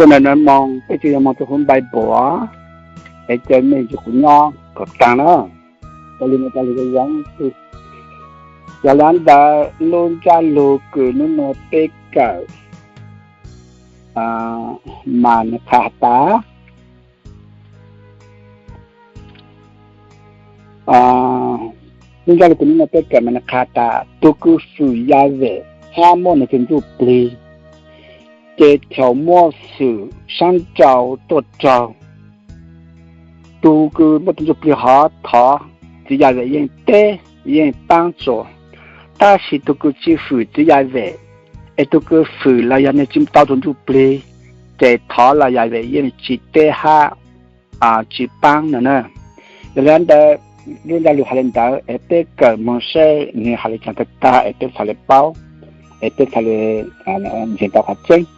Ua ntej no moo peb tsuas yog moo rau hauv Npaiv Npuas, es caw mej nrog kuv nyob kom taag na. Yog li ntawd lub ntsab lug kws nub nua peb kawm mas nwg qha has tas, lub ntsab lug kws nub nua peb kawm mas nwg qha tas, tug kws fwm Yavem hab muab nwg tug ntsuj plig, ces thaus muaj xwm saab nrau tuaj raug. Tug kws muaj tug ntsuj plig hov thov, txiv Yavem yeej teb, yeej paab tsuas. Tab sis tug kws tsi fwm txiv Yavem, es tug kws fwm los yog nwg tsi tau tug ntsuj plig, ces thov los Yavem yeej tsi teb hab tsi paab no na. Yog li ntawd, lub ntsab lug has le ntawd es peb kawm moog seb nwg has le caag tag tag es peb txhad le paub, es peb txhad le ntseeg tau qhov tseeb.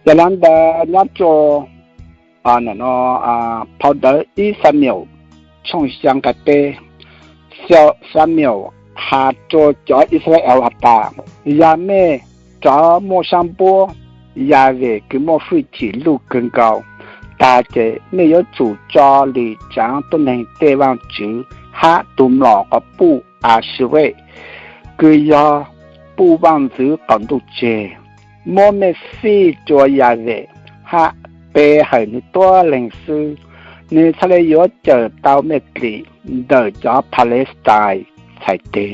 Yog li ntawd nyob rua phau ntawv ib Xamiaus tshooj xyaa nqai peb, Xamiaus has rua cov Yixalayees has tas, yog mej rov muaj saab npuab Yavem kws muaj hwj chim luj kawg nkaus tag, ces mej yuav tsum tso lwm tsaav tuab neeg tej vaajtswv hab tug mlom quas puj Ashiwej kws yog puj vaaj ntxwv qaum ntuj tseg. Muab mej fij rua Yavem hab pe hawm nwg tuab leeg xwb, nwg txhad le yuav cawm tau mej dlim ntawm cov Palestais txhais teg.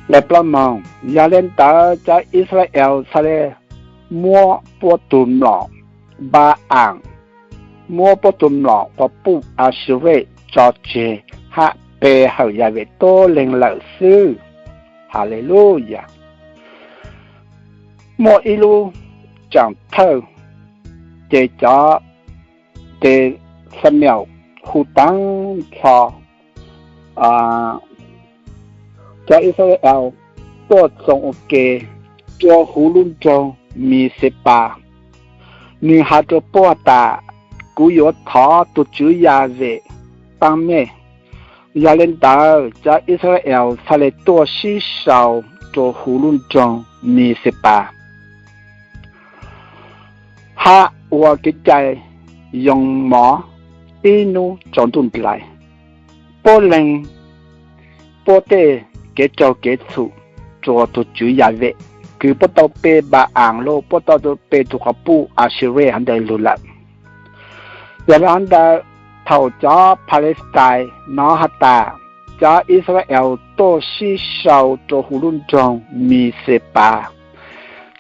Nqai plaub moog, yog le ntawd cov Yixalayees txhad le muab puab tug mlom Npa-aam, muab puab tug mlom quas puj Ashiwej tso tseg hab pe hawm Yavem tuab leeg lawm xwb. Haleluyas. Muaj ib lub tsaam thawj, ces cov, ces Xamiaus hu taag nrho cov Yixalayees tuaj txoos ua ke rua huv lub nroog Mixepas. Nwg has rua puab tas, kuv yuav thov tug Tswv Yavem paab mej. Yog le ntawd cov Yixalayees txhad le tuaj sib sau rua huv lub nroog Mixepas hab ua kev cai yoo mov ib nub tsaus ntuj nplais. Puab leeg puab tej kev raug kev txhum rua tug Tswv Yavem kws puab tau pe Npa-aam los puab tau pe tug quas puj Ashiwej hov ntawd lug lawm. Yog le hov ntawd, thaus cov Palestais nov has tas cov Yixalayees tuaj sib sau rua huv lub nroog Mixepas,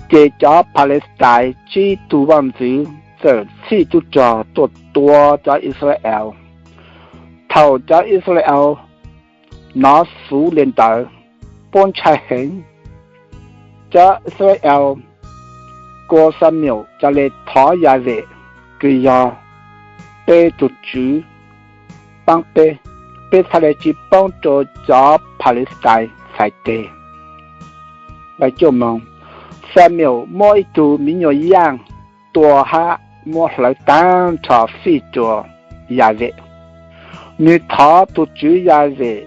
ces cov Palestais tsib tug vaaj ntxwv txawm txhij tub rog tuaj tua cov Yixalayees. Thaus cov Yixalayees nov xuv le ntawd, puab ntshai heev. Cov Yixalayees kua Xamiaus ca le thov Yavem kws yog peb tug Tswv paab peb, peb txhad le tsi poob rua cov Palestais txhais teg. Xamiaus muab ib tug miv nyuas yaaj tua hab muab hlawv taag nrho fij rua Yavem. Nwg thov tug Tswv Yavem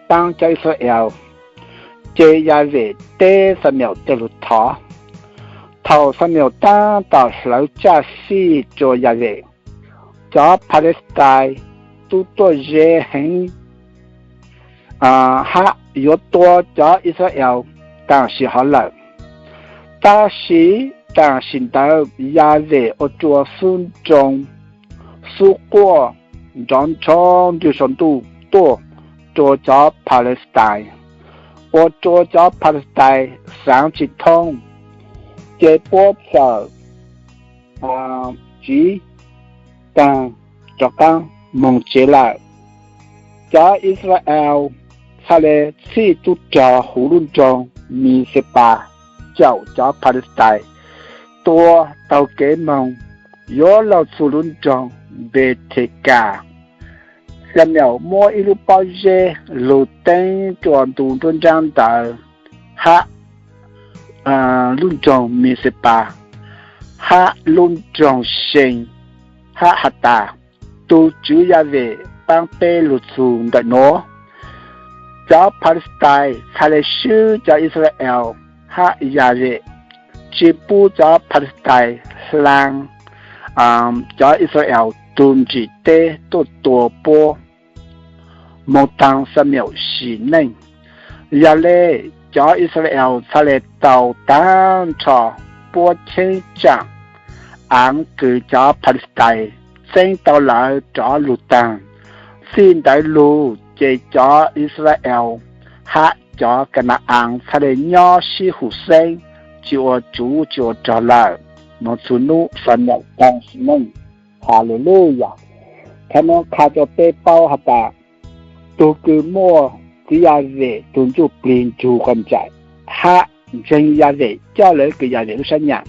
paab cov Yixalayees, ces Yavem teb Xamiaus tej lug thov. Thaus Xamiaus taab tom hlawv tsaj fij rua Yavem, cov Palestais tub tuaj ze heev hab yuav tua cov Yixalayees taam sim hov lawm. Tab sis taam sim ntawd Yavem ua rua xub nroo xub quaj nrov nrho ntws saum ntuj tuaj rua cov Palestais, ua rua cov Palestais xaav tsi thoob, ces puab txawm tsiv taag rov qaab moog tsev lawm. Cov Yixalayees txhad le txhij tub rog huv lub nroog Mixepas caum cov Palestais tua taug kev moog yuav luag txug lub nroog Npethekas. Xamiaus muab ib lub pob zeb lug teeb rua ntu nruab nraab ntawd hab lub nroog Mixepas hab lub nroog See, hab has tas, tug Tswv Yavem paab peb lug txug ntawm nuav. Cov Palestais txhad le swb cov Yixalayees hab Yas Ves tsi pub cov Palestine hlaa cov Israel tug ntsim teb tuaj tua puab moog taag xab meem sim neej. Yog le, cov Israel txhaj le tau taag nrho puab cheeb tsaam aav kws cov Palestine txeeb tau lawm rov lug taag. Txij ntawd lug ces cov Israel hab cov Ka na-as txhaj le nyob sib hum xeeb, tsi ua tsuv tsi ua rog lawm moog txug nub xab meem taag sim neej. Haleluyas. Qhov nuav qha rua peb paub has tas, tug kws muaj txiv Yas Ves tug ntsuj plig nrug quas nraim hab ntseeg Yas Ves, coj lawv kws Yas Ves lub sab nyam,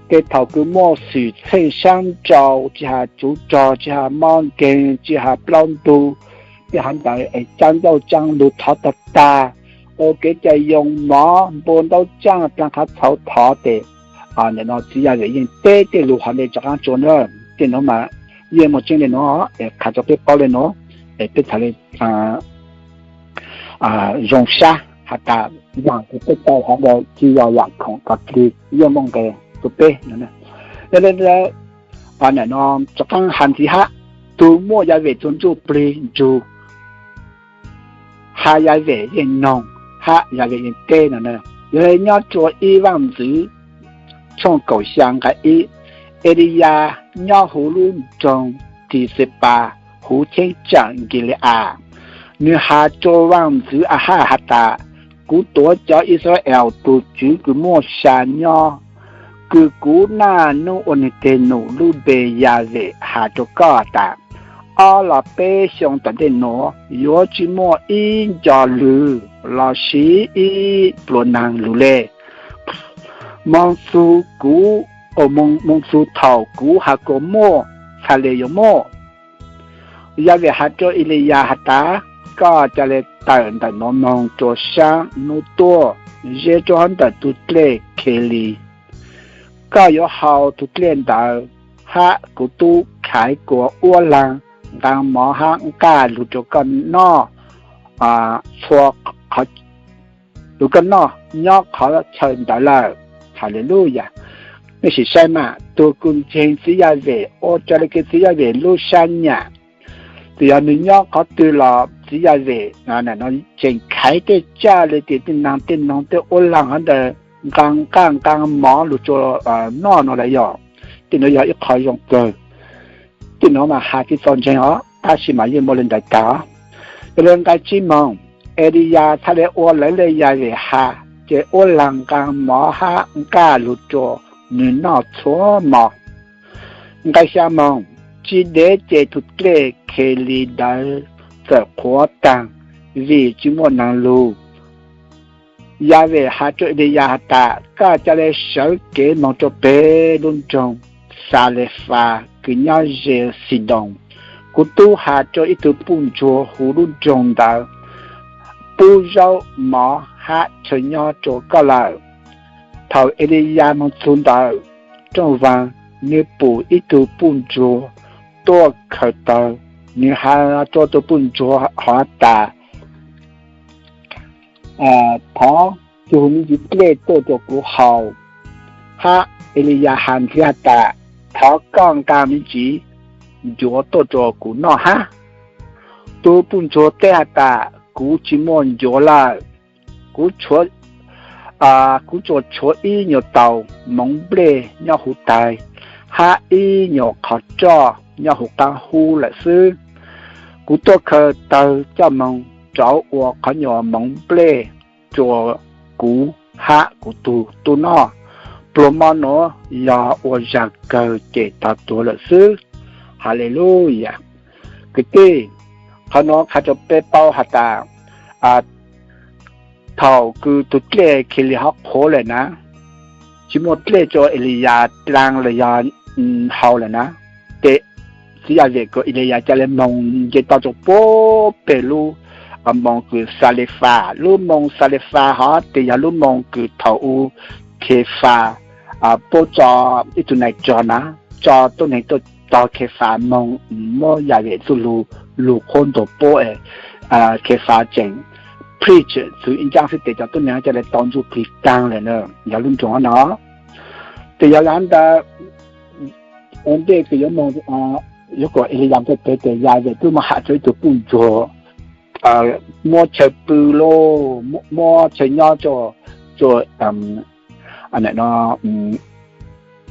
ces thaum kws muaj xwm txheej saab nrau, tsi has tsuv rog, tsi has mob nkeeg, tsi has plaub ntug, tsi has ntawd es caa ncauj caa lug thov tag tag, ua kev cai yoo mov, npua ntaub tsaaj, plaag qhov txhauv thov tes, nim no txiv Yas Ves yeej teb tej lug hov le rov qaab tsua na. Tej nuav mas yeej muaj tseeb le nuav, es qha rua peb paub le nuav, es peb txhaj le zoo sab has tas, yaam kws peb tau hov le tsi yog yaam khoom kws yeej muaj nqe rua peb. Yog le ntawd, nim no rov qaab has ntxiv hab, tug muaj Yas Ves tug ntsuj plig nrug has Yas Ves yeej noog hab Yas Ves yeej teb no. Yog le nyob rua Ib Vaajntxwv tshooj kaum xyaa nqai ib, Eliyas nyob huv lub nroog Tixepas huv cheeb tsaam Nkile-as. Nwg has rua Vaajntxwv Ahaj has tas, kuv tuav cov Israel tug tswv kws muaj sa nyob, kws kuv naj nub ua nwg teg num lub npe Yas Ves has rua koj tas, ob los peb xyoo tom ntej nuav yuav tsi muaj ib nco lwg lossis ib pluas naag lug le, moog txug kuv, moog txug thaum kuv has kuas muaj, txhaj le yuav muaj. Yas Ves has rua Eliyas has tas, koj ca le tawm ntawm nuav moog rua saab nub tuaj, ze rua huv ntawm tug dlej Khelis. Koj yuav haus tug dlej ntawd, hab kuv tub khaiv kuas uab laag nqaa mov hab nqaj lug rua koj noj, txhua lug koj noj nyob qhov chaw ntawd lawm. Haleluyas. Mej sim saib mas, tug kws ntseeg txiv Yas Ves ua raws le kws txiv Yas Ves lub sab nyam, txawm yog nwg nyob qhov twg los txiv Yas Ves tseem khaiv tej tsaj le tias tej naag tej noog tej uab laag hov ntawd nqaa nqaj nqaa mov lug rua noj no lawm. Yog tej nuav yog ib qho zoo kawg. Tej nuav mas has tsi txaus ntseeg os, tab sis mas yeej muaj le ntawd taag. Yog le nqai tsib moog, Eliyas txhaj le ua lawv le Yas Ves has, ces uab laag nqaa mov hab nqaj lug rua nwg noj txhua mo. Nqai xyaa moog, tsi ntev ces tug dlej Khelis ntawd txawm qhuav taag, vim tsi muaj naag lug. Yas Ves has rua Eliyas has tas, koj ca le sawv kev moog rua peg lub nroog Xalefas kws nyob ze Xidoos. Kuv tub has rua ib tug puj ntsuag huv lub nroog ntawd pub zaub mov hab chaw nyob rua koj lawm. Thaum Eliyas moog txug ntawm rooj vaag, nwg pum ib tug puj ntsuag tuaj khaws tawg. Nwg has rua tug puj ntsuag hov tas, thov cug me ntsis dlej tuaj rua kuv haus. Hab Eliyas has ntxiv has tas, thov koj nqaa me ntsis ncuav tuaj rua kuv noj hab. Tug puj ntsuag teb has tas, kuv tsi muaj ncuav lawm. Kuv, kuv tsuas tshuav ib nyuas taus moov nplej nyob huv taig, hab ib nyuas qhov roj nyob huv qaab hub lawm xwb. Kuv tuaj khaws tawg coj moog rauv ua qhov nyuas moov nplej rua kuv hab kuv tug tub noj. Pluas mo nuav yog ua zag kawg ces tog tuag lawm xwb. Haleluyas. Kwv tij, qhov nuav qha rua peb paub has tas, thaum kws tug dlej Khelis hov qhuav lawm na, tsi muaj dlej rua Eliyas dlaa los yog haus lawm na, ces txiv Yas Ves kuas Eliyas ca le moog nce toj rua puab peg lub moos kws Xalefas. Lub moos Xalefas hov tes yog lub moos kws thaum u Khefas puab tso ib tug nais rog na, tso tuab neeg tuaj tog Khefas moog muab Yas Ves txuj lug lug qhuab ntuas puab es Khefas tseem preach txug ib ncaaj xwb tes cov tuab neeg ca le tau ntsuj plig taag lawm na, yog lub nroog no. Tes yog le hov ntawd ua ntej kws yuav moog, yuav kom Eliyas txawj teb tes Yas Ves tub moog has rua ib tug puj ntsuag muab chaw pw lug, muab chaw nyob rua, rua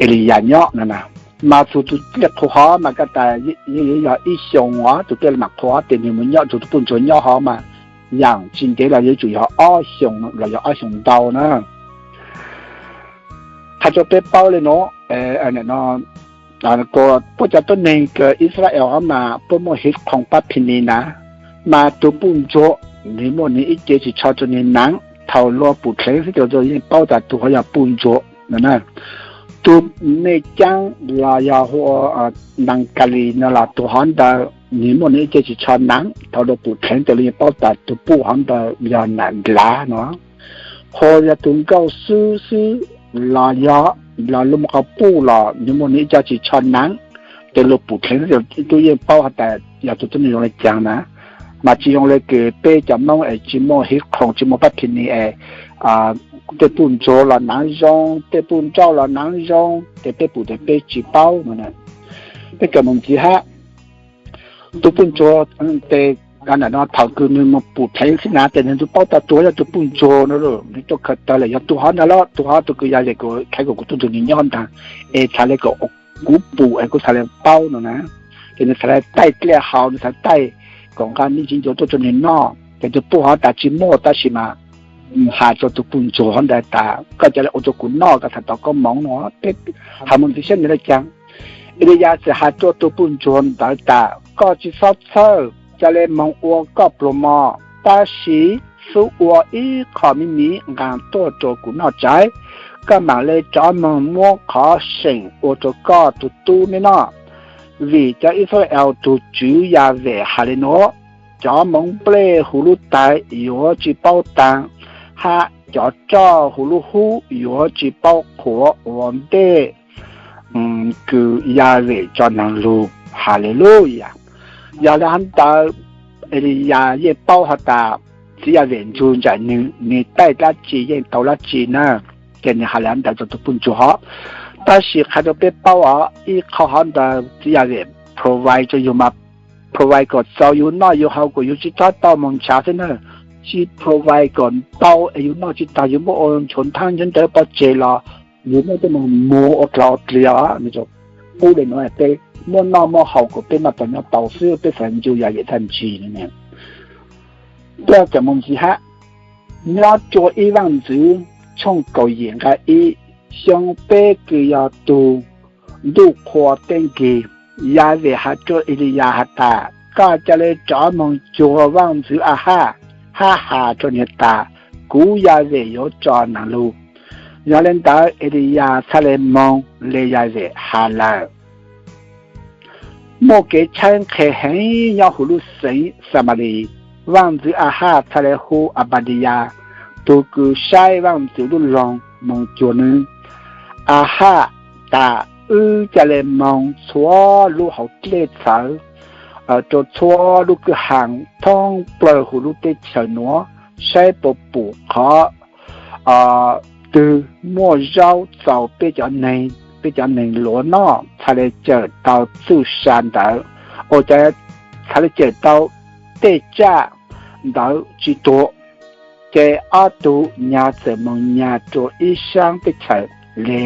Eliyas nyob no na. Mas txug tug dlej qhuv hov mas koj tas yog ib xyoos os, tug dlej mam qhuv hov tes nwg moog nyob rua tug puj ntsuag nyob hov mas yaam tsis ntev los yuav tsum yog ob xyoos los yog ob xyoos ntau na. Has rua peb paub le nuav, puab cov tuab neeg kws Israel hov mas puab muaj hiv qhoom pab phi ni na, mas tug puj ntsuag nwg muaj nwg ib ce ris tsho rua nwg naav, thaus luag pum dleev xwb rua yeej paub tas tug hov yog puj ntsuag no na. Tug mej caab los yog hu ua Nakalis no los tug hov ntawd nwg muaj nwg ib ce ris tsho naav, thaus luag pum dleev tes luag yeej paub tas tug puj hov ntawd yog Nam Nplav no. Hu yog tug nkauj xwb xwb los yog, los lug moog qhov puj los nwg muaj nwg ib co ris tsho naav, tes luag pum dleev xwb tug yeej paub has tas yog tug tuab neeg zoo le caag na. Mas tsis zoo le kws peb cov Moob es tsis muaj hiv qhoom tsis muaj pab phi ni es tej puj ntsuag los naav zoo, tej puj nrauj los naav zoo, tes peb pum tes peb tsis paub no. Peb kawm moog ntxiv hab, tug puj ntsuag tes no thaus kws nwg moog pum dleev xwb na tes nwg tub paub tas tug hov yog tug puj ntsuag no, nwg tuaj khaws tawg lawm yog tug hov ntag los, tug hov tug kws Yas Ves kuv khaiv kom kuv tuaj nrug nwg nyob ntag, es txhad le kom kuv pum es kuv txhad le paub no na. Ces nwg txhad le taij dlej haus, nwg txhad taij kom nqa me ntsis ncua tuaj rua nwg noj. Ces tug puj hov tas tsis muaj, tab sis mas has rua tug puj ntsuag hov ntawd tas koj ca le ua rua kuv noj, koj txhad tau koob moov no. Has moog ntxiv saib nwg le caag. Eliyas txawm has rua tug puj ntsuag ntawd tas koj tsis txhob txhawj, ca le moog ua koj pluag mog, tab sis xub ua ib qho me miv nqaa tuaj rua kuv noj tsaiv, koj maam le rov moog muab qhov seem ua rua koj tug tub neb noj. Vim cov Israel tug Tswv Yas Ves has le nuav, cov moov nplej huv lub tais yuav tsis paub taag, hab cov roj huv lub hub yuav tsis paub qhuav ua ntej kws Yas Ves tso naag lug. Haleluyas. Yog le hov ntawd Eliyas yeej paub has tas txiv Yas Ves nrug nraim nwg, nwg taij dlaab tsi yeej tau dlaab tsi na. Ces nwg has le hov ntawd rua tug puj ntsuag hov. Tab sis qha rua peb paub os, ib qho hov ntawd txiv Yas Ves provide rua yug mas provide kom txaus yug noj yug haus kom yug tsis txhob tau moog nrhav xwb na. Tsis provide kom tau es yug noj tsis taag, yug muab ua nchuav nthaab nchuav ntawv pov tseg los yug muab coj moog muag ua dlaag ua dliag. Qub le nuav peb muab noj muab haus kom peb noj tau nyob tau xwb, peb xaav ncu Yas Ves txhaj ntsig no. Tuaj cov moog ntxiv hab, nyob rua ib Vaajntxwv tshooj kaum yim nqai ib, xyoo peb kws yog tug ntuj qhua teb nkig, Yas Ves has rua Eliyas has tas koj ca le rov moog cuag Vaajntxwv Ahaj, hab has rua nwg tas kuv Yas Ves yuav tso naag lug. Yog le ntawd Eliyas txhaj le moog le Yas Ves has lawm. Muaj kev tshaib nqhis heev nyob huv lub xeev Xamalis. Vaajntxwv Ahaj txhaj le hu Anpadiyas, tug kws saib vaajntxwv lub loog, moog cuag nwg. Ahaj tas wb ca le moog txhua lub hauv dlej txhawv, rua txhua lub kwj ha thoob plawg huv lub teb chaws nuav, saib puas pum qhov twg muaj zaub txaus peb cov neeg, peb cov neeg luav noj, txhaj le cawm tau txuj sa ntawd, ua cas txhaj le cawm tau tej tsaj ntawd tsis tuag. Ces ob tug nyag txawm moog nyag rua ib saab teb chaws le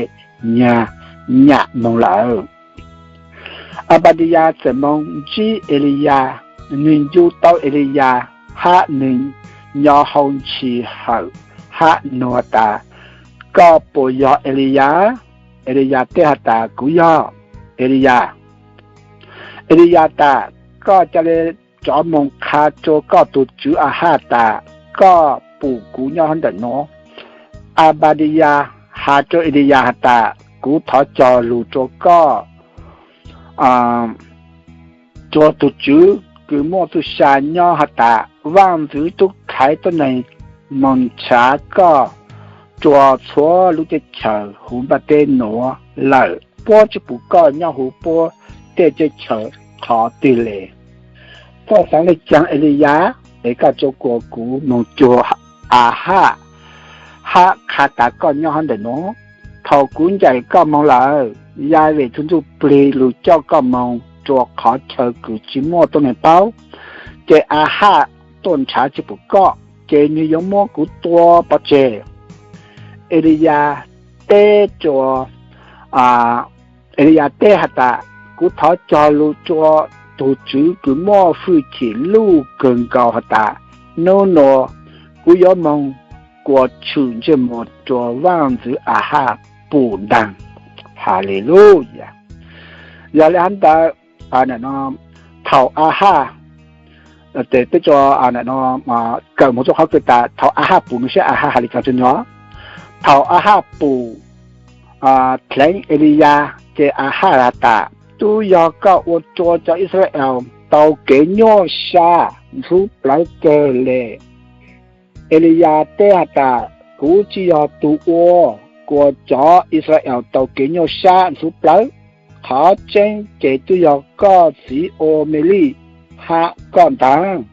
nyag nyam moog lawm. Anpadiyas txawm moog ntsib Eliyas, nwg ncu tau Eliyas, hab nwg nyo hau ntshis hawm hab nug tas, koj puas yog Eliyas? Eliyas teb has tas, kuv yog Eliyas. Eliyas tas, koj ca le rov moog qha rua koj tug tswv Ahaj tas koj pum kuv nyob ntawm nuav. Anpadiyas has rua Eliyas has tas, kuv thov cog lug rua koj, rua tug tswv kws muaj txuj sa nyob has tas, vaajntxwv tub khaiv tuab neeg moog nrhav koj rua txhua lub teb chaws huv nplaj teb nuav lawm, puab tsi pum koj nyob huv puab tej teb chaws qhov twg le. Koj xaav le caag Eliyas? es koj tsuas kuas kuv moog cuag Ahaj, hab qha tas koj nyob hov ntawm nuav. Thaum kuv ncaim koj moog lawm, Yahweh tug Ntsuj Plig lug coj koj moog rua qhov chaw kws tsi muaj tuab neeg paub, ces Ahaj tuaj nrhav tsi pum koj, ces nwg yuav muab kuv tua pov tseg. Eliyas teb rua, Eliyas teb has tas, kuv thov cog lug rua tug Tswv kws muaj fwj chim luj kawg nkaus has tas, nub nua kuv yuav moog kuas tshwm ntsej muag rua vaaj ntxwv Ahaj pum ntaag. Haleluyas. Yog le hab ntawd, thaum Ahaj, peb kawm moog rua qhov kws tas thaum Ahaj pum nwg sab Ahaj has le caag tug nua. Thaum Ahaj pum dleev Eliyas ces Ahaj has tas, tub yog koj ua rua cov Israel tau kev nyuaj sab ntxhuv plawv kawg le. Eliyas teb has tas, kuv tsi yog tug ua kuas cov Israel tau kev nyuaj sab ntxhuv plawv. Qhov tseeb ces tub yog koj txiv ua Melij hab koj ntaag,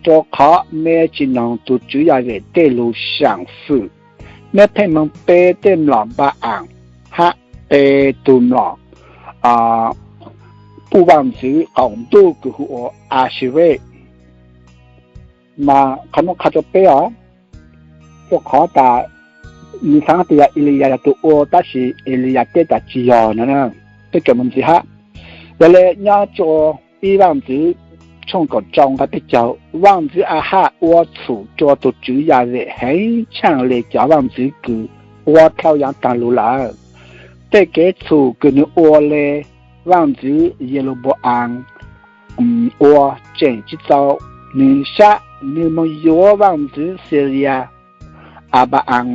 rua qhov mej tsi noog tug Tswv Yahweh tej lug saam fwm. Mej pheej moog pe tej mlom Npa-aam hab pe tug mlom puj vaaj ntxwv qaum ntuj kws hu ua Asive. Mas qhov nuav qha rua peb os, rua qhov tas nwg xaav tas yog Eliyas yog tug ua, tab sis Eliyas teb tas tsi yog no. Peb kawm moog ntxiv hab. Yog le nyob rua ib Vaaj Ntxwv tshooj kaum rau nqai peb caug, vaaj ntxwv Ahaj ua txhum rua tug Tswv Yahweh heev tshaaj le cov vaaj ntxwv kws ua dlhau yaav taag lug lawm. Tej kev txhum kws nwg ua le vaaj ntxwv Yelubaa-aas ua tseem tsi txaus nwg sab, nwg moog yuav vaaj ntxwv Xilias Anpa-aas,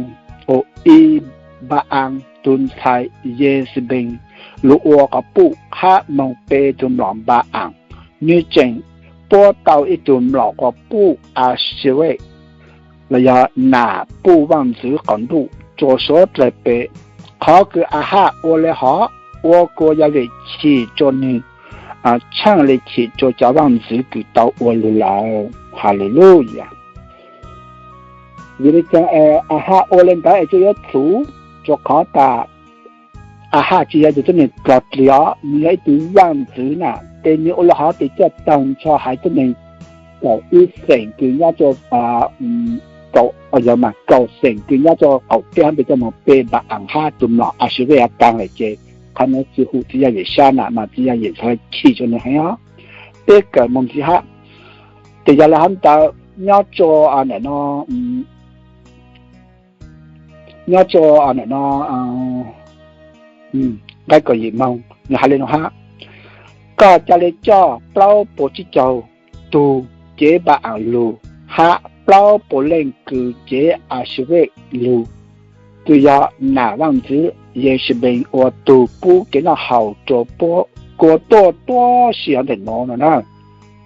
ua Inpa-aas tug ntxhais Yexebees lug ua quas puj hab moog pe tug mlom Npa-aas. Nwg tseem puab tau ib tug mlom quas puj Asive, los yog nam puj vaaj ntxwv qaum ntuj rua suav dlawg pe. Qhov kws Ahaj ua le hov ua kuas Yahweh chim rua nwg tshaaj le chim rua cov vaaj ntxwv kws tau ua lug lawm. Haleluyas. Vim le caag Ahaj ua le ntawd es tsuas yuav txhum? Rua qhov tas Ahaj tsi yog ib tug tuab neeg dlog dlig os, nwg yog ib tug vaaj ntxwv na, ces nwg ua le hov tes coj taag nrho haiv tuab neeg kaum ib xeem kws nyob rua, yog mas kaum xeem kws nyob rua qaum teb hov tes coj moog pe Npa-aas hab tug mlom Asive taag lawm ces qhov nuav tsi hu txiv Yahweh sab na, mas txiv Yahweh txhad chim rua nwg heev os. Peb kawm moog ntxiv hab. Tes yog le hov ntawd nyob rua, nyob rua, nqai kaum yim moog nwg has le nuav hab, koj ca le coj plaub puas tsib caug tug cev Npa-aas lug hab plaub puas leej kws cev Asive lug, kws yog nam vaaj ntxwv Yexebees ua tug pub kev noj haus rua puab kua tuaj tuab si hov ntawm nuav no na.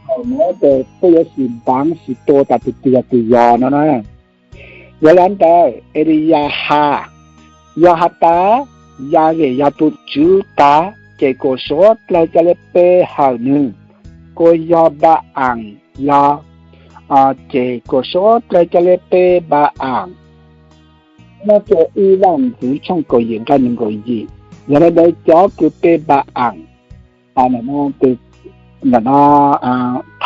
Thaum nuav tes puab yuav xis npaav xis tua tas tug twg yog tug yog no na. Yog le ntawd Eliyas has, yog has tas Yahweh yog tug Tswv tas ces kuas suav dlawg ca le pe hawm nwg. Kuas yog Npa-aas yog, ces kuas suav dlawg ca le pe Npa-aas. Nyob rua ib Vaaj Ntxwv tshooj kaum yim nqai nees nkaum yim, yog le ntawd cov kws pe Npa-aas, thaum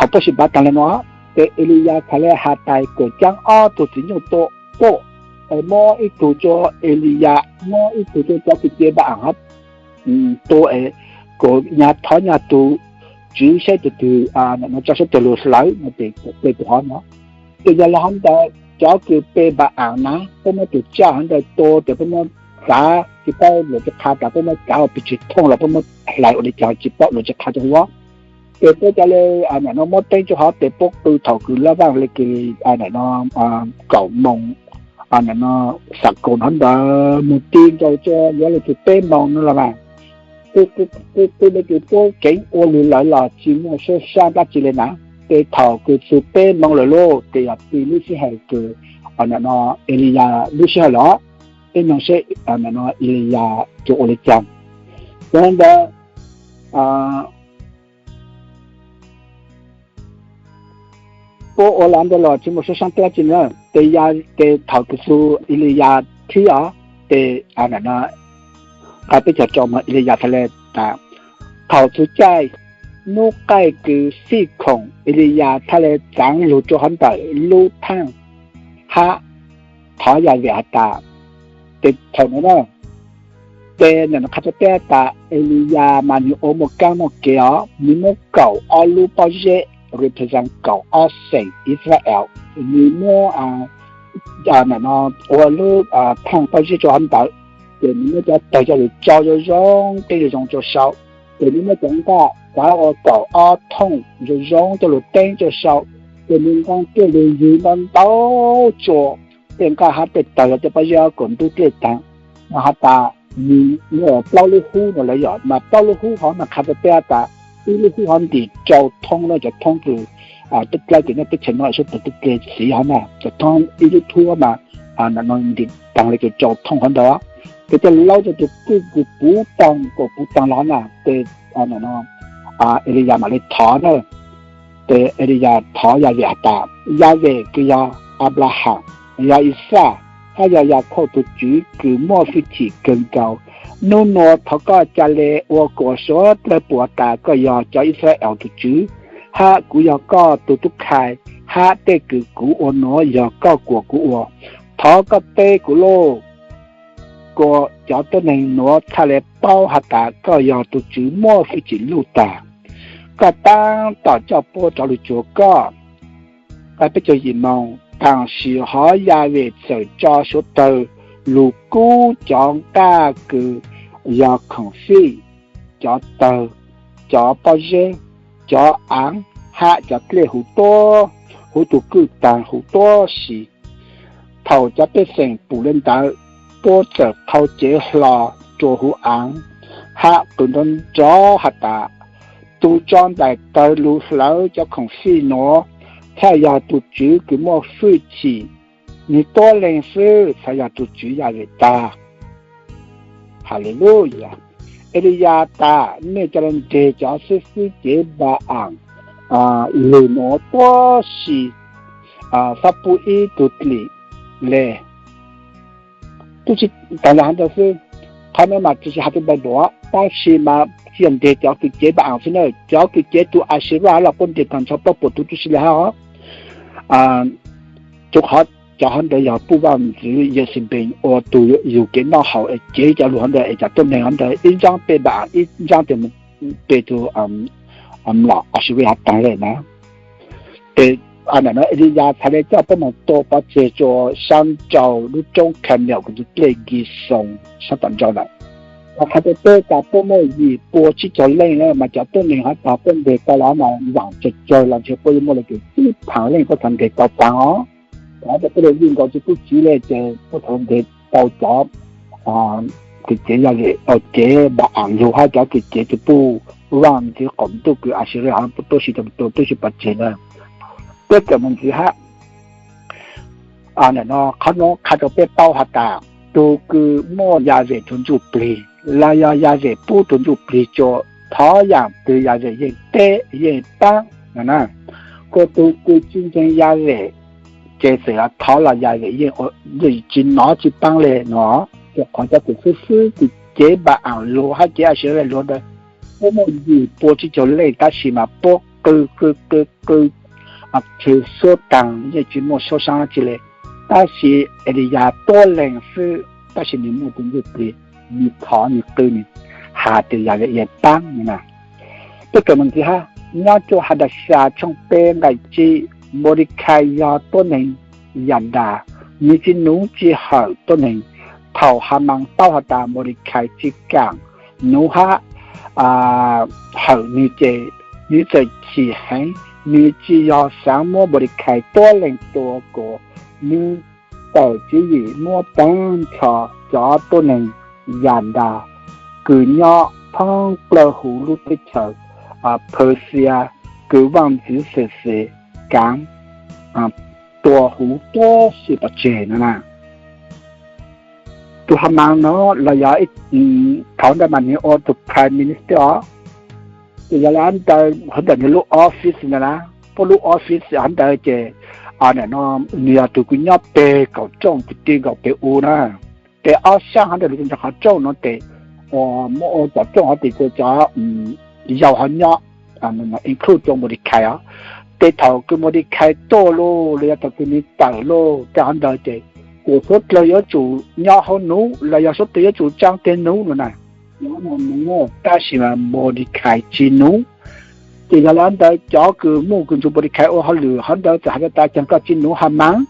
puab sib npaav taag le nuav, ces Eliyas txhad le has tas kuas caab ob tug txiv nyuj tua, es muab ib tug rua Eliyas, muab ib tug rua cov kws cev Npa-aas hab tua es kuas nyag thov nyag tug Tswv saib tug twg tso suav dlawg lug hlawv no ces kuas pe tug hov no. Ces yog le hov ntawd cov kws pe Npa-aas na, puab muab tug tsaj hov ntawd tua tes puab muab txav, tsi paub luag tsi qha tas puab muab txav ua pes tsawg thooj los puab muab hlais ua le caag tsi paub, luag tsi qha rua huv. Ces puab ca le, nim no muab teeb rua hov tes puab qw thaum kws lab vaaj le kws, nim no kaum moos, nim no xam kaum hov ntawd moog ti nkaus rua yuav le kws peb moos no los mas, qw le kws puab keev ua lug lawm los tsi muaj suab sab dlaab tsi le na. Ces thaum kws txug peb moos lawm lauj, ces yog pib lub sij hawm kws, nim no Eliyas lub sij hawm los, peb noog seb, nim no Eliyas tsuas ua le caag. Yog le ntawd, puab ua li ntawd los tsis muaj suab saab dab tsi na. Ces thaum kws tug Eliyas thib os, ces no, qai peb caug rau mas Eliyas txhaj le tas, thaum txug caij nub qaij kws fij khoom, Eliyas txhaj le txaav lug rua huv ntawm lub thaaj hab thov Yahweh has tas, ces thaum nuav na, ces nwg qha rua peb tas Eliyas mas nwg ua muaj kaab muaj kev os, nwg muab kaum ob lub pob zeb represent kaum ob xeem Israel, nwg muab ua lub thaaj pob zeb rua huv ntawd, ces nwg muab cov tawg coj lug tsau zoo zoo, teeb zoo zoo rua sau, ces nwg muab cov nqaj kav ua kaum ob thooj zoo zoo coj lug teeb rua sau, ces nwg nqaa tuaj lug ywg ntau ntau tsua, tej nqaj hab tej tawg yog tej pob zeb ob kaum ntub dlej taag. Nwg has tas nwg muaj plaub lub hub no lawm yog mas plaub lub hub hov mas qha rua peb tas ib lub hub hov ntim rau thoob lawm cov thoob kws dlawb kws nyob teb chaws no sab tawm teb chaws xiv hov na, cov thoob ib lub hub mas ntim taag le kws rau thoob hov ntawd, ces coj lug laub rua tug kwj kws puv taag, kuas puv taag los hov na, ces Eliyas mam le thov na. Ces Eliyas thov Yahweh has tas, Yahweh kws yog Anplaham, yog Ixaj, hab yog Yakhauj tug Tswv kws muaj fwj chim kawg nkaus, nub nua thov koj ca le ua kuas suav dlawg pum tas koj yog cov Israel tug Tswv, hab kuv yog koj tug tub khai, hab tej kws kuv ua nuav yog koj kuas kuv ua. Thov koj teb kuv lauj, kuas cov tuab neeg nuav txhaj le paub has tas koj yog tug Tswv muaj fwj chim luj tag. Koj taab tom coj puab rov lug cuag koj. Peb caug yim moos, taam sim hov Yahweh txawm tso suav dlawg lug kub cov nqaj kws yog khoom fij, cov tawg, cov pob zeb, cov aav, hab cov dlej huv tuab, huv tug kwj taag huv tuab si. Thaum cov pej xeem pum le ntawd, puab txawm qhau cev hlo rua huv aav, hab qw nrov nrov has tas, Tug tso nplaim tawg lug hlawv cov khoom fij nuav txhaj yog tug Tswv kws muaj fwj chim, nwg tuab leeg xwb txhaj yog tug Tswv Yahweh tag. Haleluyas. Eliyas tas, mej ca le nreg cov xib fwb cev Npa-aam lug nuav tuab si, xob pub ib tug dlim le. Tub tsi taag le hov ntawd xwb. Qhov nuav mas tsi has rua npawg Duam, tab sis mas tsi yog nreg cov kws cev Npa-aam xwb na, cov kws cev tug Asherah los puab nreg taag nrho plaub puas tug tub si le hab os. Rua qhov cov hov ntawd yog puj vaaj ntxwv Yexenpees ua tug yug kev noj haus es cev cov lug hov ntawd es cov tuab neeg hov ntawd ib ntsaab pe Npa-aam, ib ntsaab pe tug mlom Asherah hov taag le na. Ces Eliyas txhaj le coj puab moog tua pov tseg rua saab nrau lub roob Kamel kws tug dlej Nkixoos saab tom nrau lawm. Qhov qha rua peb tas puab muaj yim pua tsib caug leej na, mas cov tuab neeg hov tag puab nreg tau los mas zaam tsawg tsawg los ntshe puab yuav muaj le kws tsib phaam leej puab txhaj nreg tau taag os. Qhov tas puab le vij nkaus tsi pub tsiv le ces puab txhaj nreg tau cov kws cev Yahweh, cev Npa-aam lug hab cov kws cev tug puj vaaj ntxwv qaum ntuj kws Asherah hov tuab si, tub si pov tseg na. Peb kawm moog ntxiv hab. Qhov nuav qha rua peb paub has tas, tug kws muaj Yahweh tug ntsuj plig los yog Yahweh pub tug ntsuj plig rua, thov yaam twg Yahweh yeej teb yeej paab no na. Kuas tug kws tsi ntseeg Yahweh, ces txawm thov los Yahweh yeej tsi nov tsi paab le no. Rua qhov cov kws xwb xwb kws cev Npa-aam lug hab cev Asherah lug ntawd, puab muaj yim pua tsib caug leej tab sis mas puab qw qw qw qw tsw suab taag yeej tsi muaj suab saab dab tsi le. Tab sis Eliyas tuab leeg xwb, tab sis nwg muaj tug ntsuj plig, nwg thov nwg qw nwg has tas Yahweh yeej paab no na. Peb kawm moog ntxiv hab, nyob rua Hadasa tshooj peb nqai tsib, Modikai yog tuab neeg Yadas, nwg tsi nuv tsi hawm tuab neeg. Thaum Hamas paub has tas Modikai tsi kaam nuv hab hawm nwg ces nwg txawm chim heev, nwg tsi yog xaav muab Modikai tuab leeg tua kuas nwg tawm tswv yim muab taag nrho cov tuab neeg Yadas kws nyob thoob plawg huv lub teb chaws Persia kws vaaj ntxwv Xexes kaav tua huv tuab si pov tseg no na. Tug Hamas no los yog thaum ntawd mas nwg ua tug prime minister os, ces yog le ntawd hov ntawm nwg lub office ntawd na, puab lub office hov ntawd ces, no nws yog tug kws nyob peg kaum rooj kwv tij nkaus peg u na. Ces ob sab hov ntawd lug rua qhov rooj no ces, muaj ua tom rooj hov ces kuj cov yau hov nyob, include rua Modikhais os. Ces thaum kws Modikhais tuaj lauj, los yog thaum kws nws tawm lauj, tej hov ntawd ces kuj suav dlawg yuav tsum nyob hauv nuv los yog suav dlawg yuav tsum tsaa teg nuv no na. Tab sis mas Modikhais tsi nuv. Ces yog le ntawd cov kws muaj kws nrug Modikhais ua hauj lwm hov ntawd txawm has tas, Caag koj tsi nuv Hamaas?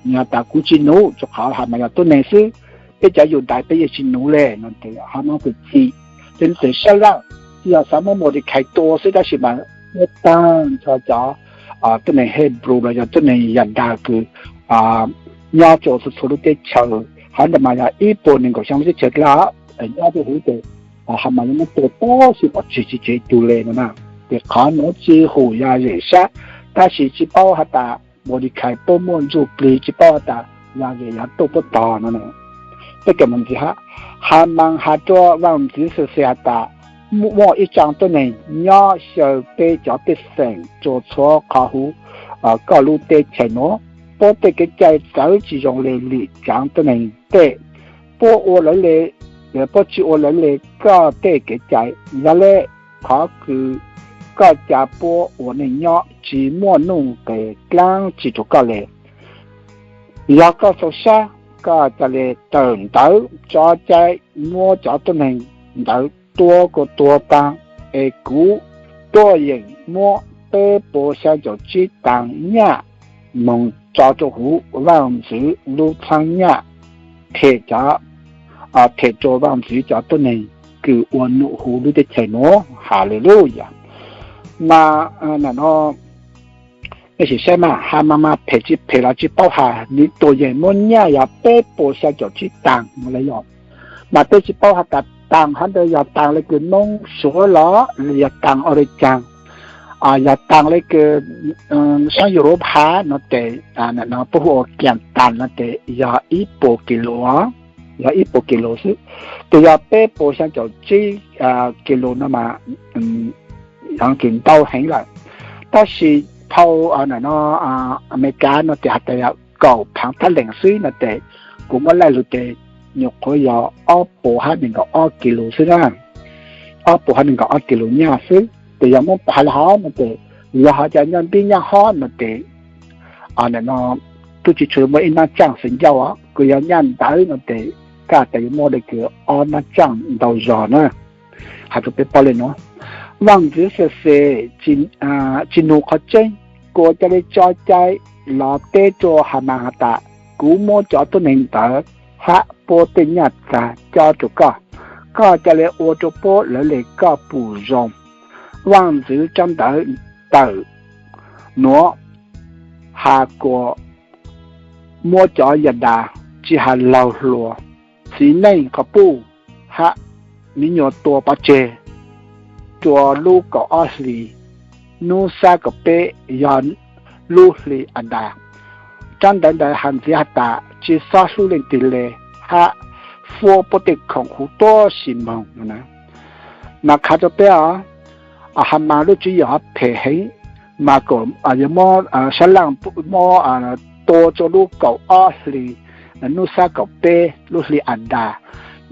Nws has tas, Kuv tsi nuv, rua qhov Hamaas yog tuab neeg xwb, peb cov Yudais peb yeej tsi nuv le no. Ces Hamaas kuj txim, ces nws txawm sab laj, tsi yog xav muab Modikhais tua xwb tab sis mas muab taag nrho cov tuab neeg Hebrew los yog tuab neeg Yadas kws nyob rua txhua txhua lub teb chaws, hov ntawd mas yog ib puas neeg nkaum xyaa lub teb chaws dlaab, nyob rua huv ces Hamaas yuav muab tua tab sis pov tseg tsi tseg tug le no na. Ces qhov nuav tsi hum yog zem sab, tab sis tsi paub has tas Modikhais puab muaj ntsuj plig, tsi paub has tas yog zem yog tuaj puab tog no. Peb kawm mus ntxiv hab, Hamaas has rua vaaj ntxwv Xexes has tas, Muaj ib tsaa tuab neeg nyob xyaw peb cov pej xeem rua txhua qhov huv koj lub teb chaws nuav. Puab tej kev cai txawv tsi zoo le lwm tsaav tuab neeg tej. Puab ua lawv le, puab tsi ua lawv le koj tej kev cai. Yog le, qhov kws koj ca puab ua neej nyob tsi muaj nuj nqes dlaab tsi rua koj le. Yog koj txaus sab, koj ca le tawm ntawv tso cai muab cov tuab neeg ntawd tua kuas tuag taag, es kuv tuaj yeem muab peb puas xyaa caum tsib taag nyaj moog tso rua huv vaaj ntxwv lub txhaab nyaj, them cov, them rua vaaj ntxwv cov tuab neeg kws ua num huv lub teb chaws nuav. Haleluyas. Mas no peb sim saib mas Hamaas mas phem tsi phem los tsi paub has, nws tuaj yeem muab nyaj yog peb puas xyaa caum tsib taag no le yog. Mas peb tsi paub has tas taag hov ntawd yog taag le kws Moob Suav los yog taag ua le caag. Yog taag le kws saab Yus Lub Phab no ces, puab hu ua kiam taag no ces yog ib puas kis lus, yog ib puas kis lus xwb. Ces yog peb puas xyaa caum tsib kis lus no mas kws ntau heev lawm. Tab sis phau no Amelikas no ces has tas yog kaum phaav thab lees xwb no ces kuv muab laij lug ces nyuam qhuav yog ob puas hab nees nkaum ob kis lus xwb na. Ob puas hab nees nkaum ob kis lus nyaj xwb. Ces yog muab has le hov no ces, yog hov cov nyaj npib nyaj hob no ces, no tub tsi tshua muaj ib nab tsaaj xeev ncauj os, kws yog nyaj ntawv no ces kaj tas yuav muaj le kws ob nab tsaaj ntau zog na. Has rua peb paub le nuav, vaaj ntxwv Xexes tsi nug qhov tseeb, kuas ca le tso cai los teb rua Hamaas has tas, kuv muab cov tuab neeg ntawd hab puab tej nyaj txag cob rua koj, koj ca le ua rua puab lawv le koj pum zoo. Vaaj ntxwv tsaab ntawv tawm nuav has kuas muab cov Yadas tsi has laug hluas, txiv neej qhov puj hab miv nyuas tua pov tseg rua lub kaum ob hlis, nub sab kaum peb yog lub hli Adas. Tsaab ntawv ntawd has ntxiv has tas tsi xob hlub leej twg le, hab huab puab tej khoom huv tuab si moog no na. Mas qha rua peb os, Hamaas lub tswv yim hov phem heev, mas kuas yuav muab sab laj muab tua rua lub kaum ob hlis, nub sab kaum peb lub hli Adas.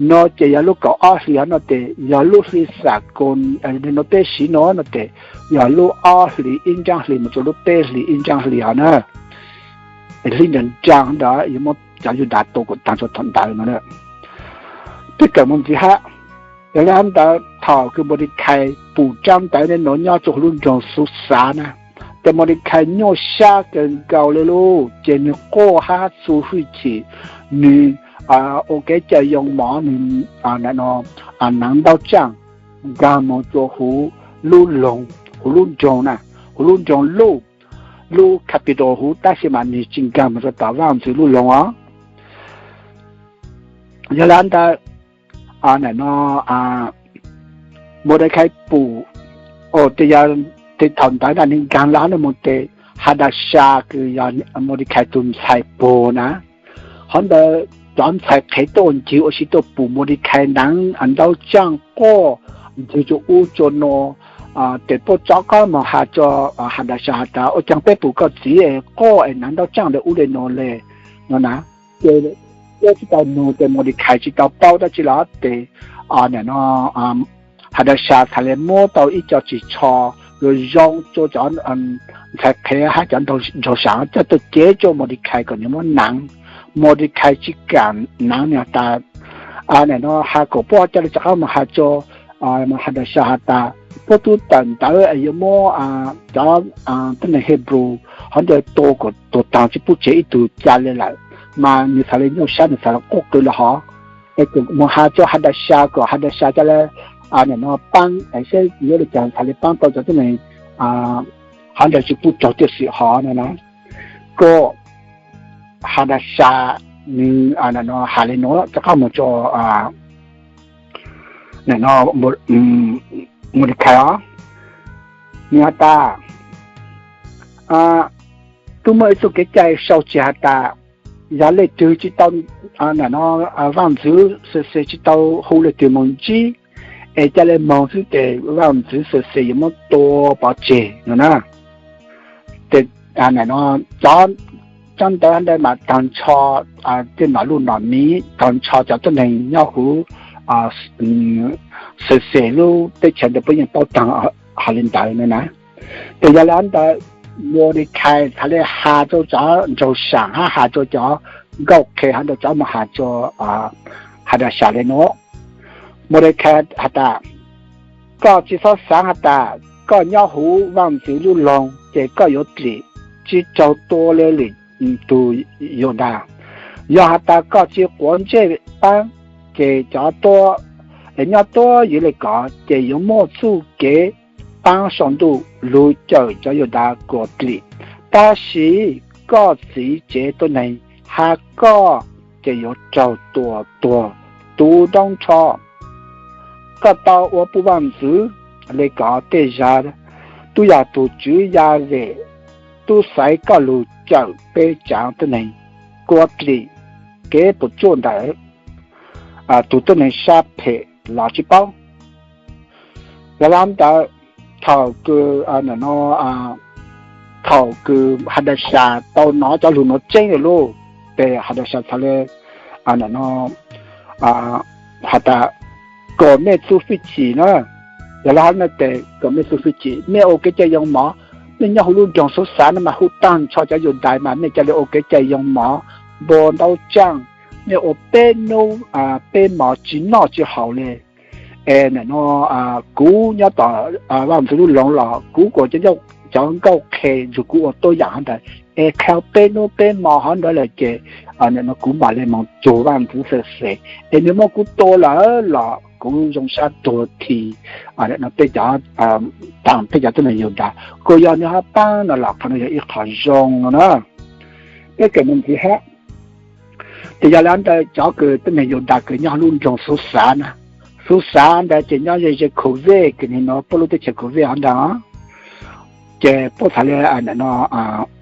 No ces yog lub kaum ob hlis hov no ces yog lub hli xam koos nuav peb siv no no ces yog lub ob hlis ib nraab hlis mus rua lub peb hlis ib nraab hlis hov na. Hli nraag nraag ntawd yuav muab cov Yudas tua kuas taag rua thaum ntawd no. Peb kawm mus ntxiv hab, yog le hov ntawd thaum kws Maudikhais pum tsaab ntawv nuav nyob rua huv lub nroog Xuxav na, ces Maudikhais nyuaj sab kawg nkaus le lauj, ces nwg quaj hab txu hwj chim, nwg ua kev cawm yoo mov, nwg naav ntaub tsaaj nkaag moog rua huv lub loog, huv lub nroog na, huv lub nroog luj, lub capital huv, tab sis mas nwg tsi nkaag moog rua tom vaaj ntxwv lub loog os. Yog le hov ntawd, no Maudikhais pum, o, ces yog, ces thaum ntawd na nwg nkaag le hov moog ces Hadas Sas kws yog Maudikhais tug ntxhais puag na, hov ntawd cov ntxhais qhev tuaj ncig ua si tuaj pum Maudikhais naav ntaub tsaaj quaj ncig rua ub rua nuav, Ces puab rov qab moog has rua Hadasas has tas, ua caag peb pum koj txiv es quaj es naav ntaub tsaaj le ub le nuav le no na. Ces puab tsi tau nug, ces Modekais tsi tau paub dlaab tsi los ces no Hadasas txhad le muab tau ib co ris tsho zoo zoo rua cov ntxhais qhev hab cov nraug saam coj tuaj cev rua Modekais kom nwg muab naav. Modekais tsi kaam naav, nwg has tas, no has kom puab ca le rov qab moog has rua Hadasas has tas, puab tub tawm ntawv es yuav muab cov tuab neeg Hebrew hov ntawd tua kom tuag taag tsi pub tseg ib tug ca le lawm, mas nwg txhad le nyuaj sab, nwg txhad le quaj qw le hov. Es moog has rua Hadasas kom Hadasas ca le no paab es saib yuav le caag txhad le paab tau cov tuab neeg hov ntawd tsi pub raug tiaj sim hov no na. Kuas Hadasas nwg has le nuav rov qab moog rua Modekais os, nwg has tas, tub muaj ib txuj kev cai sau tseg has tas, yog leej twg tsi tau, no, vaaj ntxwv Xwm Xes tsi tau hu leej twg moog ntsib, es ca le moog xwb ces vaaj ntxwv Xwm Xes yuav muab tua pov tseg no na. Ces cov ntawv ntawd mas taag nrho tej nom luj nom miv, taag nrho cov tuab neeg nyob huv Xwm Xes lub teb chaws ntawd puab yeej paub taag hov le ntawd no na. Ces yog le hov ntawd Modekais txhad le has rua cov nraug saam hab has rua cov nkauj qhe hov ntawd rov moog has rua Hadasas le nuav. Modekais has tas, koj tsi xob xaav has tas koj nyob huv vaaj ntxwv lub loog ces koj yuav dlim, tsi raug tua le lwm tug Yudas. Yog has tas koj tsi quav ntsej paab, ces cov tuab, nyob tuab ywv le kod ces yuav muaj txuj kev paab saum ntuj lug cawm cov Yudas kom dlim. Tab sis koj txiv tsev tuab neeg hab koj ces yuav raug tua tuag tu nroo nrho. Koj tau ua puj vaaj ntxwv le kod tej zag, tub yog tug Tswv Yaj Ves tub xaiv koj lug cawm peb tsaav tuab neeg, kuas dlim kev puas tsuaj ntawm tug tuab neeg sab phem los tsi paub. Yog le ntawd, thaum kws, thaum kws Hadasas tau nov cov lug nuav tseeb lug lub, ces Hadasas txhad le, no, has tas, kom mej txuj fij chim na. Yog le hov no ces kom mej txuj fij chim, mej ua kev cai yoo mov. Mej nyob huv lub nroog Xuv Xav no mas huv taag nrho cov Yudas mas mej ca le ua kev cai yoo mov, npua ntaub tsaaj, mej ua peb nub peb mov tsi noj tsi haus le. Es no, kuv nyob tom vaaj ntxwv lub loog los kuv kuas cov nkauj qhe nrug kuv ua tuab yaam hov ntawd, es qha peb nub peb mov hov ntawd lawm ces no kuv mam le moog cuag vaaj ntxwv Xwm Xes, es nwg muab kuv tua lawm los kuv zoo sab tuag thi no peb cov, taag peb cov tuab neeg Yudas. Kuas yog nwg hab paab no los qhov no yog ib qho zoo no na. Peb kawm moog ntxiv hab. Ces yog le ntawd cov kws tuab neeg Yudas kws nyob huv lub nroog Xuv Xav na, Xuv Xav ntawd ces nyob ze ze Khov Vej, kws nwg nuav puab lub teb chaws Khov Vej hov ntag. Ces puab txhad le, no,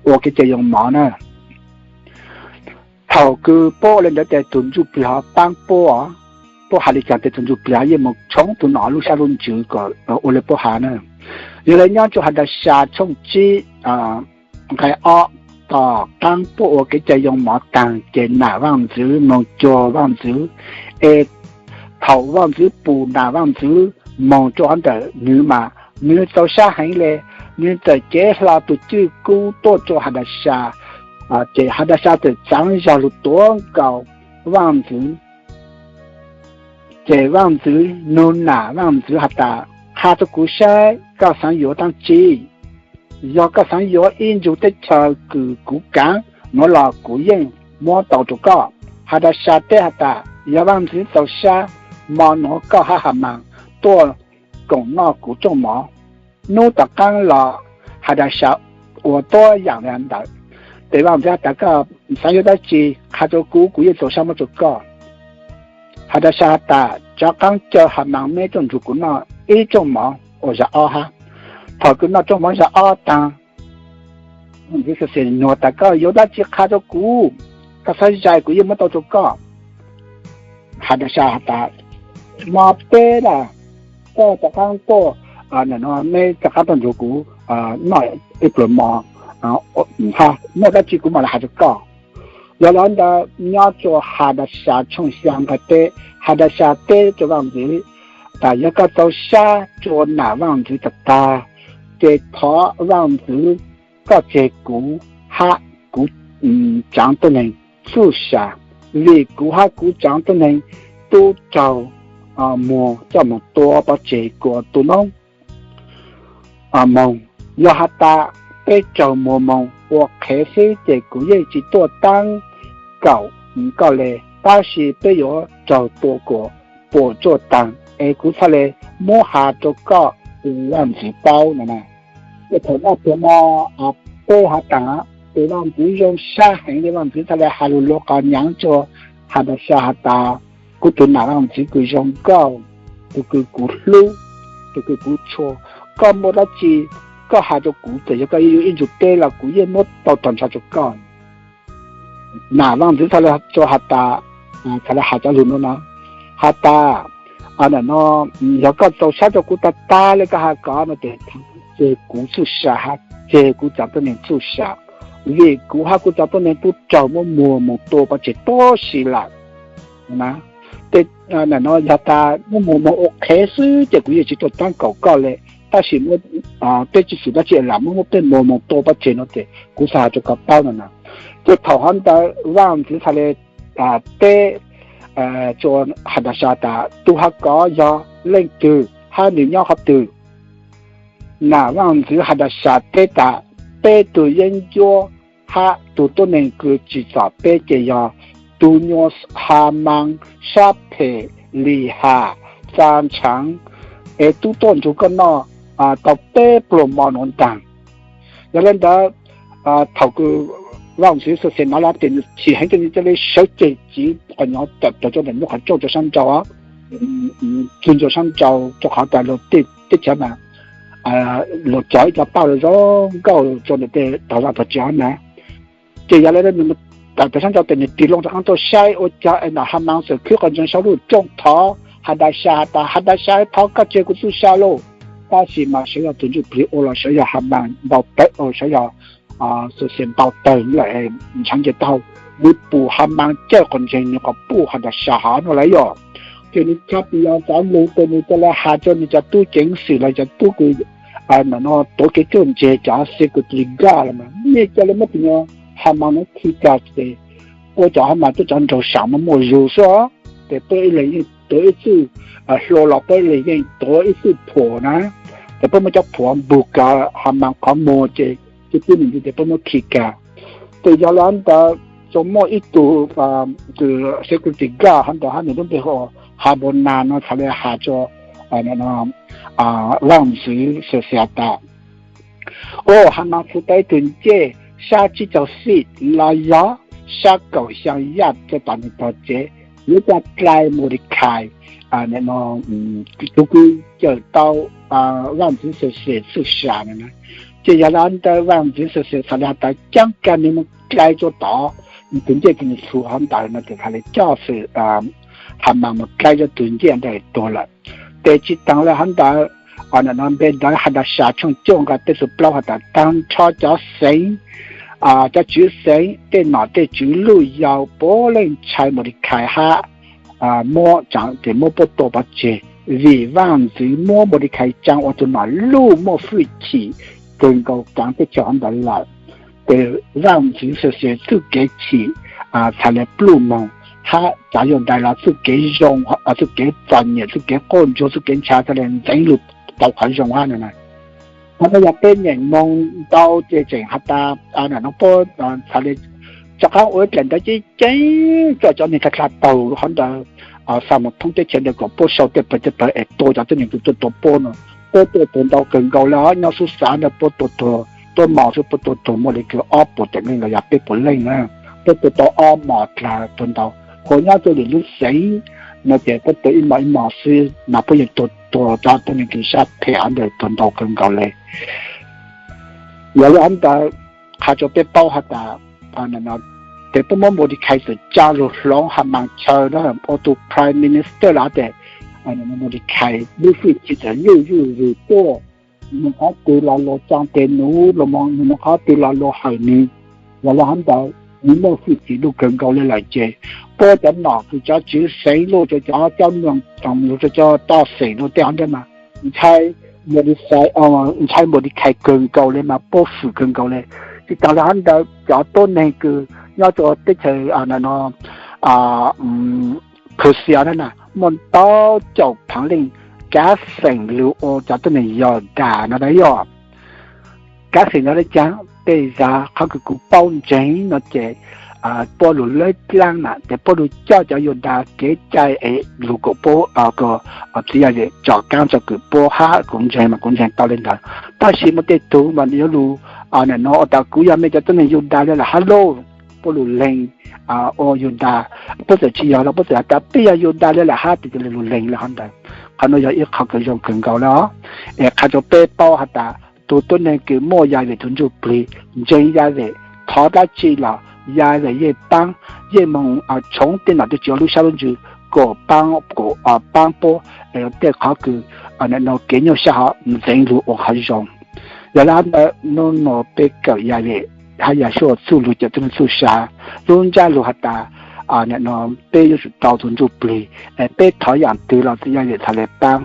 ua kev cai yoo mov na. Thaum kws puab ua le ntawd ces tug ntsuj plig hov paab puab, puab has le caag tes tug ntsuj plig hov yeej moog tshoob tug nom lub sab lub ntsws kom ua le puab has na. Yog le nyob rua Hadasas tshooj tsib nqai ob, tom qaab puab ua kev cai yoo mov taag ces nam vaaj ntxwv moog cuag vaaj ntxwv. Es thaum vaaj ntxwv pum nam vaaj ntxwv moog rua hov ntawm nwg mas nwg txaus sab heev le, nwg txawm cev hlo tug cwj kub tuaj rua Hadasas. Ces Hadasas txawm txaav zog lug tuav nkaus vaaj ntxwv. Ces vaaj ntxwv nug nam vaaj ntxwv has tas, qha rua kuv saib koj xaav yuav dlaab tsi? Yog koj xaav yuav ib nrug teb chaws kws kuv kaav nuav los kuv yeej muab tau rua koj. Hadasas teb has tas, yog vaaj ntxwv txaus sab, mo nuav koj hab Hamas tuaj koom noj kuv rooj mov. Nub tom qaab los Hadasas ua tuab yaam le ntawd. Ces vaaj ntxwv has tas, koj xaav yuav dlaab tsi qha rua kuv, kuv yeej txaus sab muab rua koj. Hadasas has tas, rov qaab caw Hamas meb tuaj nrug kuv noj ib rooj mov ua zag ob hab. Thaum kws noj rooj mov zag ob taag, vaaj ntxwv Xwm Xes nug tas, koj yuav dlaab tsi qha rua kuv, koj xaav zais kuv yeej muab tau rua koj. Hadasas has tas, mo peb las, koj rov qaab tuaj no neb rov qab tuaj nrug kuv noj ib pluas mov, muaj dab tsi kuv mam li has rua koj. Yog le ntawd nyob rua Hadasas tshooj xyaa nqai peb, Hadasas teb rua vaaj ntxwv tas, yog koj txaus sab rua nam vaaj ntxwv tag tag, ces thov vaaj ntxwv koj tseg kuv hab kuv tsaav tuab neeg txuj sa, vim kuv hab kuv tsaav tuab neeg tub raug muag coj moog tua pov tseg kuv ua tub noob moog. Yog has tas peb raug muag moog ua qhev xwb ces kuv yeej tsi tuaj taab kaum koj le, tab sis peb yuav raug tua kuas puas tsuaj taag es kuv txhaj le muab has rua koj tus vaaj ntxwv paub no na. Ces thaum noj pluag no peb has tas tus vaaj ntxwv zoo sab heev le, vaaj ntxwv txhaj le has lug luag qhov nyaav rua Hadasas has tas, kuv tus nam vaaj ntxwv kws zoo nkauj, tus kws kuv hlub, tus kws kuv tshua, koj muaj dab tsi koj has rua kuv, txawm yog koj yuav ib ntsug teb los kuv yeej muab tau tag nrho rua koj. Nam vaaj ntxwv txhaj le has tas, txhaj le has cov lug nuav no, has tas, no, yog koj txaus sab rua kuv tag tag le koj has ko no ces tseg kuv txuj sa hab tseg kuv tsaav tuab neeg txuj sa, vim kuv hab kuv tsaav tuab neeg tub raug muab muag moog tua pov tseg tuab si lawm. Ces no yog tas muab muag moog ua qhev xwb ces kuv yeej tsi tuaj taab kaum koj le, tab sis peb tsi xwm dab tsi lam muab muab peb muag moog tua pov tseg no ces kuv txhaj has rua koj paub no na. Ces thaum hov ntawd vaaj ntxwv txhaj le teb rua Hadasas tas, tus has ko yog leej twg hab nwg nyob qhov twg? Nam vaaj ntxwv Hadasas teb tas, peb tug yeeb ncuab hab tug tuab neeg kws tsim txom peb ces yog tug nyuas Hamas sab phem lim ham txav ntshaav es tub tuaj nrug koj noj tau peb pluas mov nuav ntaag. Yog le ntawd thaum kws vaaj ntxwv Xaxes nov le tes nws chim heev ces nws ca le sawv ceg tsiv qhov nyuas tawm plawg rua ntawm nyuj qhov rooj rua saab nrau, txug nrua saab nrau rua qhov tas luag teb chaws mas luag cog ib co paj zoo nkauj rua ntawm tej tog vaaj tog tsev na. Ces yog le ntawd nws tawm plawg saab nrau tes nws tig loo rov qaab tuaj saib ua caag es nam Hamas txawm khwb qhov ntseeg sau lub rooj thov Hadasas has tas, Hadasas, thov koj tseg kuv txuj sa lauj. Tab sis mas sawv yog tug ntsuj plig ua los sawv yog Hamas npau tawg, sawv yog Xaxes npau tawg lawm, ntshaav nce taub hau, nws pum Hamas cawj qhov ntseeg nws qhov puj Hadasas hov no lawm yog. Ces nws txhaj pis yog txav lug tes nws ca le has rua nws cov tub ceev xwm los cov tub kws no tuav kev ruaj ntseg cov security guard los mas, nej ca le muab tus nyuas Hamas nuav khi kag tes ua cov Hamas tuaj cov nraug sam mas muaj zug xwb os. Ces puab ib leeg yeej tuav ib txwj hlua los puab ib leeg yeej tuav ib txwj phuam na. Ces puab muab cov phuam npug kag Hamas qhov muag ces, ces tib neeg ntawd ces puab muab khi kag. Ces yog le ntawd tsuas muaj ib tug kws security guard hov ntawd hab nws lub npe hu ua Habonas no txhaj le has rua vaaj ntxwv Xaxes tas, o, Hamas txhum tau ib tug ncej sab tsib caug feet los yog sab kaum xyaa yaj rua tom nwg tog tsev, yuav coj dlai Modikai, tug kws cawm tau vaaj ntxwv Xaxes txuj sa no na. Ces yog le ntawd vaaj ntxwv Xaxes txhaj le has tas caab kag nwg moog dlai rua tod, nws tug ncej kws nws txhum hov ntawd no ces txhaj le coj Hamas moog dlai rua tug ncej ntawd tuag lawm. Ces tsi taag le hov ntawd, no npe ntawv Hadasas tshooj cuaj nqai peb txug plaub has tas, taag nrho cov xeev, cov tswv xeev, tej nom tej tswv, luj yau puav leej ntshai Modikai hab muab tsaa, ces muab puab tua pov tseg, vim vaaj ntxwv muab Modikai tsaa ua tug nom luj muaj fwj chim kawg nkaus kaav teb chaws hov ntawd lawm. Ces vaaj ntxwv Xaxes txuj kev chim txhaj le pluj moog, hab tsav yuj ntais los txuj kev zoo, txuj kev txom nyem, txuj kev quaj ntsuag, txuj kev ntshaw txhaj le ntxeev lug tau qhov zoo hab no na. Hov no yog peb nyeem moog ntau ces tseem has tas, no puab txhaj le rov qaab ua ib dlaim ntawv ceeb ceeb rua cov neeg dlha dlha taug hov ntawd, xa moog thoob teb chaws ntawd kom puab sau tej pawg tej pawg es tua cov tuab neeg kws tuaj tua puab no. Puab tua tuag ntau kawg nkaus le os, nyob xub xav ntawd puab tua tuag, tuab mos xwb puab tua tuag muaj le kws ob puas tawm leej los yog peb puas leej na. Puab tua tau ob mos dlha tuag ntau, hos nyob rua lwm lub xeev no ces puab tua ib mos ib mos xwb mas puab yeej tuag tuag cov tuab neeg kws sab phem hov ntawd tuag ntau kawg nkaus le. Yog le hov ntawd qha rua peb paub has tas, ces puab muab Modikai txawm tsa lug hloov Hamas chaw na, ua tug prime minister los tes Mordecai lub hwj chim txawm zuj zuj zus tuaj, nws qhov twg los luag tsa tes nws, los nws qhov twg los luag hawm nws. Yog li hov ntawd nws muaj hwj chim luj kawg nkaus li lawm ces puab cov nom kws cov tswv xeev los rua cov coj moog, los rua cov toj xeem los tej hov ntawd mas ntshai Mordecai, ntshai Mordecai kawg nkaus li mas puab fwm kawg nkaus li. Tsis taag li hov ntawd cov tuab neeg kws nyob rua teb chaws no Persia na, muaj ntau caum phaav leej, kav xeem lug ua cov tuab neeg Yudas no na yog. Kav xeem no le caag tej zag qhov kws kuv paub ntseeg no ces puab lug lab dlaab na ces puab lug coj cov Yudas kev cai es lug kuas puab, txiv Yaj Vim tso kaab tso kwm puab hab kuv ntseeg mas kuv ntseeg tau li ntawd. Tab sis muaj tej tug mas yuav lug, nim no ua tas kuv yog mej cov tuab neeg Yudas li lawm hab lauj, puab lug leeg ua Yudas. Puab txawm tsis yog los puab txawm has tas peb yog Yudas li lawm hab, tes lug leeg li hov ntawd. Qhov no yog ib qho kws zoo kawg nkaus li os. Es qha rua peb paub has tas tug tuab neeg kws muaj Yaj Vim tug ntsuj plig, ntseeg Yaj Vim, thov dlaab tsi los Yaj Vim yeej paab, yeej moog tshoov tej nom tej tswv lub sab lub ntsws kuas paab, kuas paab puab, es tej qhov kws nim no kev nyuaj sab hov ntxeev lug ua qhov zoo. Yog li hov ntawd nub nua peb kawm Yaj Vim hab Yaj Suaj txuj lug cawm tub neeg txuj sa, lub ntsab lug has tas nim no peb yuav tsum tau tug ntsuj plig, es peb thov yaam twg los txiv Yaj Vim txhad le paab.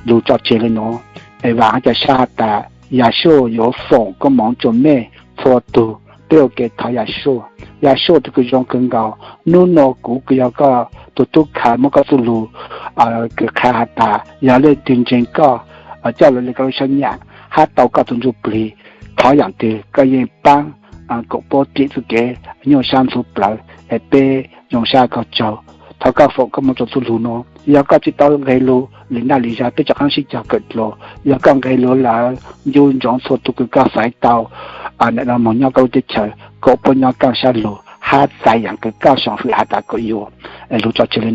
Lug tso tseg li nuav, es vaam hab ca sab has tas Yaj Suaj yuav foom koob moov rua mej txhua tug. Peb ua ke thov Yaj Suaj, Yaj Suaj tug kws zoo kawg nkaus, nub nua kuv kws yog koj tug tub kha muab koj txuj lug kws qha has tas yog leej twg ntseeg koj, coj lug le koj lub sab nyam hab tau koj tug ntsuj plig, thov yaam twg koj yeej paab kuas puab dlim txuj kev nyuaj sab ntxhuv plawv, es peb zoo sab koj tsaug. Thov koj foom koob moov rua txuj lug nuav. Yog koj tsis tau nqeg lug li naj li zag peb rov qaab sib cog kawm dlua. Yog koj nqeg lug lawm, ncu ntsoov txhua tug kws koj xaiv tau nim no moog nyob koj lub teb chaws kuas puab nyob kaaj sab lug hab txais yaam kws koj soom hwm has tas kuas yuav. Lug tso tseg li